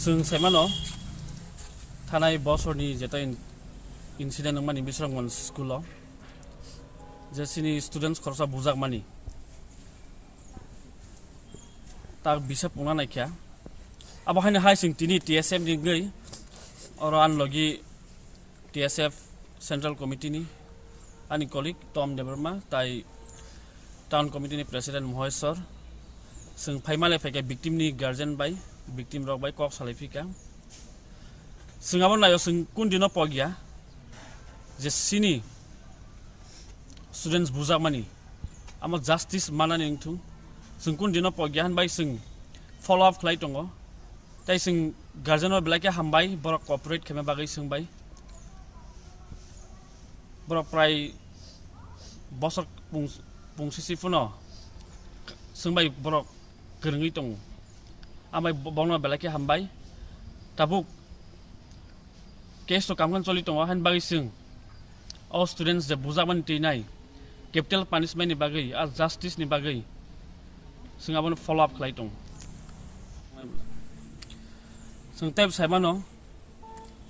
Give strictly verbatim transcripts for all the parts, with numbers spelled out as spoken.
Chwng saimano, thanai bosorni jeta in-, incident wngmani Bisramganj school-o, je chini students khoroksa bujakmani, tak bisa pungna naikha. Abo haino hai chwng tini T S F ni wngwi oro ani logi T S F Central Committee ni ani colleague Tom Debbarma tai Town Committee ni President Moheswar. Chwng phaimale phaikha victim ni guardian bai, victim rok bai kok salai phika. Chwng abo naio chwng kun dino pogya je chini students bujakmani amo justice manani wngthung. Chwng kun dino pogya hinbai chwng follow up khlai tongo. Tai chwng guardian o belai khe hambai, borok cooperate khaima bagwi chwng bai. Borok prai bosor pung-, pungsisi phano chwng bai borok kwrwngwi tongo. Ambai bo-, bono belai khe hambai. Tabuk case to kamkhan choli tongo, hain bagwi chwng o students je bujakmani twi nai capital punishment ni bagwi, a justice ni bagwi chwng abono follow up khlai tongo. Chwng tei saimano,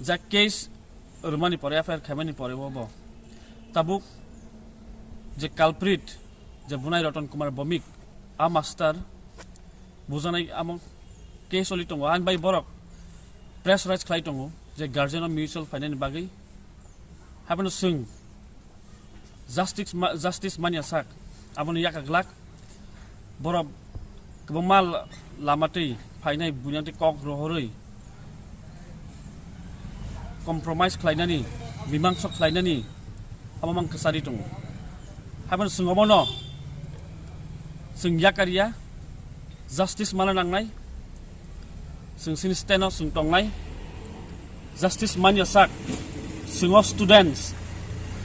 ja case rwmani pore, F I R khaimani pore bo, bo tabuk je culprit, je bunai Ratan Kumar Bomik, a master bujanai amo case oli tongo, ani bai borok press release khlai tongo je guardian o mutual phainani bagwi. Haibano chwng justice ma-, justice manya sak, abono yaka glak. Borok kwbangma la-, lama twi phainai buina twi kok rohorwi compromise khlainani, mimangsa khlainani abo mang kwchari tongo. Haibano chwng obono chwng yakarya, justice mana nangnai. Chwng chini stand o chwng tongnai. Justice manya sak, chwng o students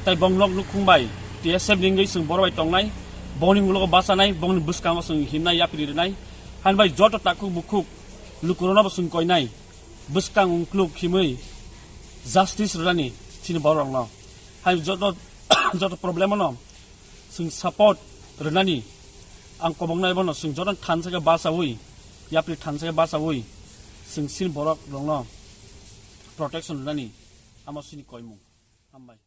tai bong nok nukhung bai T S F ni wngwi chwng borok bai tongnai, bongni ulo bachanai, bongni bwskango chwng himnai, yapri rwnai. Hain bai joto takhuk bukhuk lukurokno bo chwng koinai, bwskang ungkluk himwi justice rwnani chini borok rokno. Hai joto, joto problem no chwng support rwnani ang koboknai bono chwng joto thansa khe bachawi, yapri thansa khe bachawi chwng chini borok rokno protection rwnani amo chini koimung. Hambai.